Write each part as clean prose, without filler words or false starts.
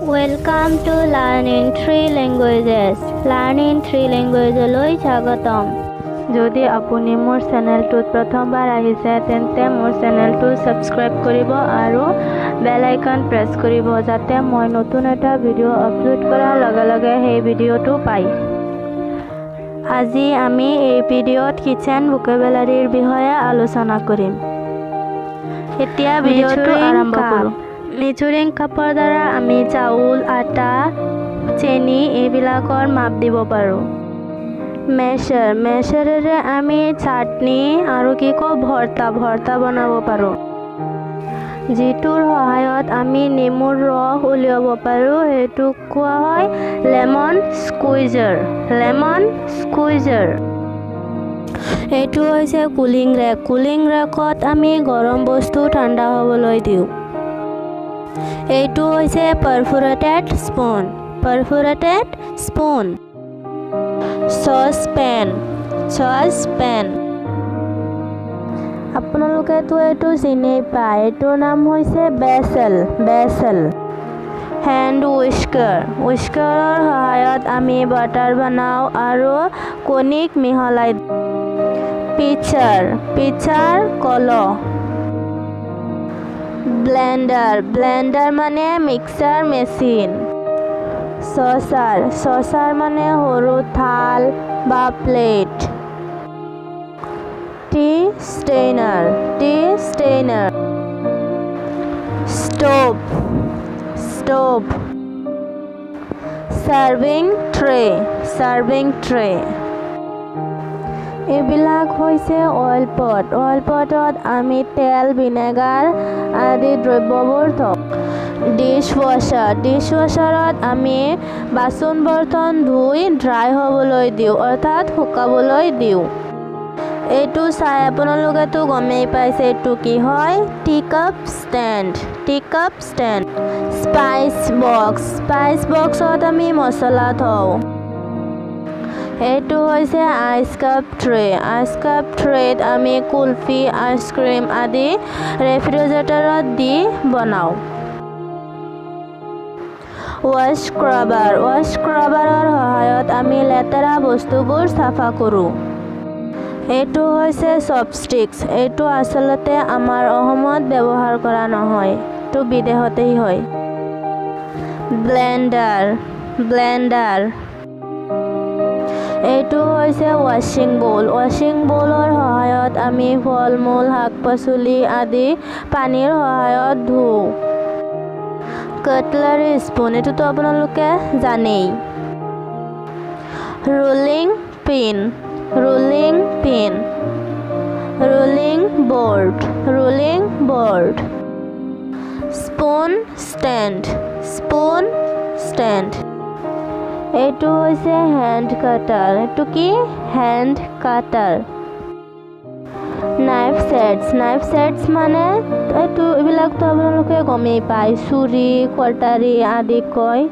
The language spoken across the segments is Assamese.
Welcome to Learn in Three Languages. Learn in Three লেংগুৱেজলৈ স্বাগতম। যদি আপুনি মোৰ চেনেলটোত প্ৰথমবাৰ আহিছে, তেন্তে মোৰ চেনেলটো ছাবস্ক্ৰাইব কৰিব আৰু বেল আইকন প্ৰেছ কৰিব, যাতে মই নতুন এটা ভিডিঅ' আপলোড কৰাৰ লগে লগে সেই ভিডিঅ'টো পায়। আজি আমি এই ভিডিঅ'ত কিচেন ভোকেবুলাৰীৰ বিষয়ে আলোচনা কৰিম। এতিয়া ভিডিঅ'টো আৰম্ভ কৰোঁ। মেজৰিং কাপৰ দ্বাৰা আমি চাউল, আটা, চেনি এইবিলাকৰ মাপ দিব পাৰোঁ। মেছাৰ, মেছাৰেৰে আমি চাটনি আৰু কি কওঁ, ভৰ্তা বনাব পাৰোঁ। যিটোৰ সহায়ত আমি নেমুৰ ৰস উলিয়াব পাৰোঁ, সেইটোক কোৱা হয় লেমন স্কুইজাৰ, লেমন স্কুইজাৰ। এইটো হৈছে কুলিং ৰেক। কুলিং ৰেকত আমি গৰম বস্তু ঠাণ্ডা হ'বলৈ দিওঁ। এইটো হৈছে পাৰফুৰেটেড স্পুন, পাৰফুৰেটেড স্পুন। Saucepan, saucepan. আপোনালোকেতো এইটো চিনি পায়, এইটোৰ নাম হৈছে বেচেল, বেচেল। হেণ্ড হুইস্কাৰ, হুইস্কাৰৰ সহায়ত আমি বাটাৰ বনাওঁ আৰু কণীক মিহলাই। পিচাৰ, পিচাৰ কলহ। ব্লেণ্ডাৰ, ব্লেণ্ডাৰ মানে মিক্সাৰ মেচিন। চচাৰ, চচাৰ মানে সৰু থাল বা plate. Tea strainer, tea strainer. Stove, stove. Serving tray, serving tray. এইবিলাক হৈছে অইল পট। অইল পটত আমি তেল, ভিনেগাৰ আদি দ্ৰব্যবোৰ থওঁ। ডিছ ৱাশ্বাৰ, ডিছ ৱাশ্বাৰত আমি বাচন বৰ্তন ধুই ড্ৰাই হ'বলৈ দিওঁ, অৰ্থাৎ শুকাবলৈ দিওঁ। এইটো চাই আপোনালোকেতো গমেই পাইছে এইটো কি হয়, tea cup stand, tea cup stand. Spice box, spice বক্সত আমি মছলা থওঁ। এইটো হৈছে ice cup tray. Ice cup ট্ৰেত আমি কুলফি, আইচক্ৰীম আদি ৰেফ্ৰিজেৰেটৰত দি বনাওঁ। ৱাছ স্ক্ৰাবাৰ, ৱাছ স্ক্ৰাবাৰৰ সহায়ত আমি লেতেৰা বস্তুবোৰ চাফা কৰোঁ। এইটো হৈছে চপষ্টিক্স। এইটো আচলতে আমাৰ অসমত ব্যৱহাৰ কৰা নহয়, এইটো বিদেশতেই হয়। Blender, blender. এইটো হৈছে ৱাশ্বিং বৌল। ৱাশ্বিং বৌলৰ সহায়ত আমি ফল মূল, শাক পাচলি আদি পানীৰ সহায়ত ধুওঁ। কাটলাৰী স্পুন, এইটোতো আপোনালোকে জানেই। Rolling pin, rolling pin. Rolling board, rolling board. Spoon stand, spoon stand. এইটো হৈছে হেণ্ড কাটাৰ। এইটো কি? হেণ্ড কাটাৰ। নাইফ ছেটছ, নাইফ ছেটছ মানে এইটো, এইবিলাকতো আপোনালোকে গমেই পায়, চুৰি, কটাৰী আদি কয়।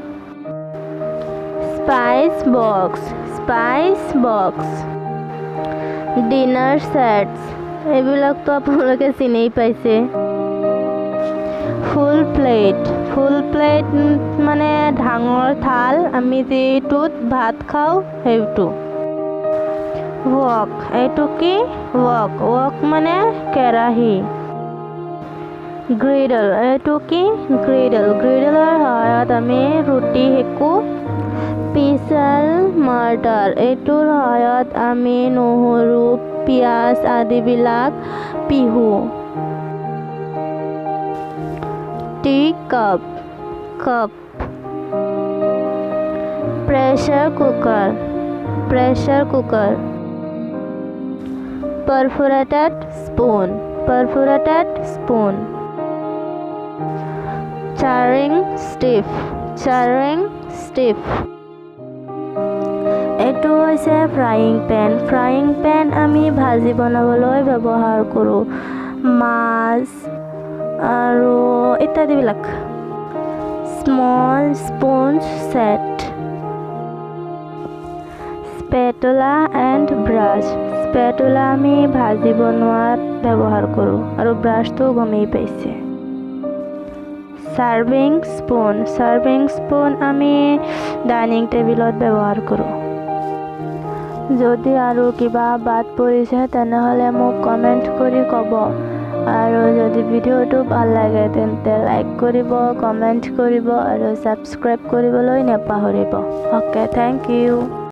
Spice box, spice box. Dinner sets, এইবিলাকতো আপোনালোকে চিনিই পাইছে। ফুল প্লেট, ফুল প্লেট মানে ডাঙৰ থাল, আমি যিটোত ভাত খাওঁ সেইটো। ৱক, এইটো কি? ৱক, ৱক মানে কেৰাহী। গ্ৰিডল, এইটো কি? গ্ৰিডল। গ্ৰিডলৰ সহায়ত আমি ৰুটি সেকোঁ। পিচেল মৰ্টাৰ, এইটোৰ সহায়ত আমি নহৰু, পিঁয়াজ আদিবিলাক পিহোঁ। Tea cup, cup. Pressure cooker, pressure cooker. Perforated spoon, perforated spoon. Charring stiff, charring stiff. এইটো হৈছে ফ্ৰাইং পেন। ফ্ৰাইং পেন আমি ভাজি বনাবলৈ ব্যৱহাৰ কৰোঁ, মাছ আৰু ইত্যাদিবিলাক। Small spoon set. Spatula and brush. Spatula আমি ভাজি বনোৱাত ব্যৱহাৰ কৰোঁ আৰু ব্ৰাছটো গমেই পাইছে। Serving spoon. চাৰ্ভিং স্পুন আমি ডাইনিং টেবুলত ব্যৱহাৰ কৰোঁ। যদি আৰু কিবা বাদ পৰিছে, তেনেহ'লে মোক কমেণ্ট কৰি ক'ব। আৰু যদি ভিডিঅ'টো ভাল লাগে, তেন্তে লাইক কৰিব, কমেণ্ট কৰিব আৰু ছাবস্ক্ৰাইব কৰিবলৈ নাপাহৰিব। Okay, thank you.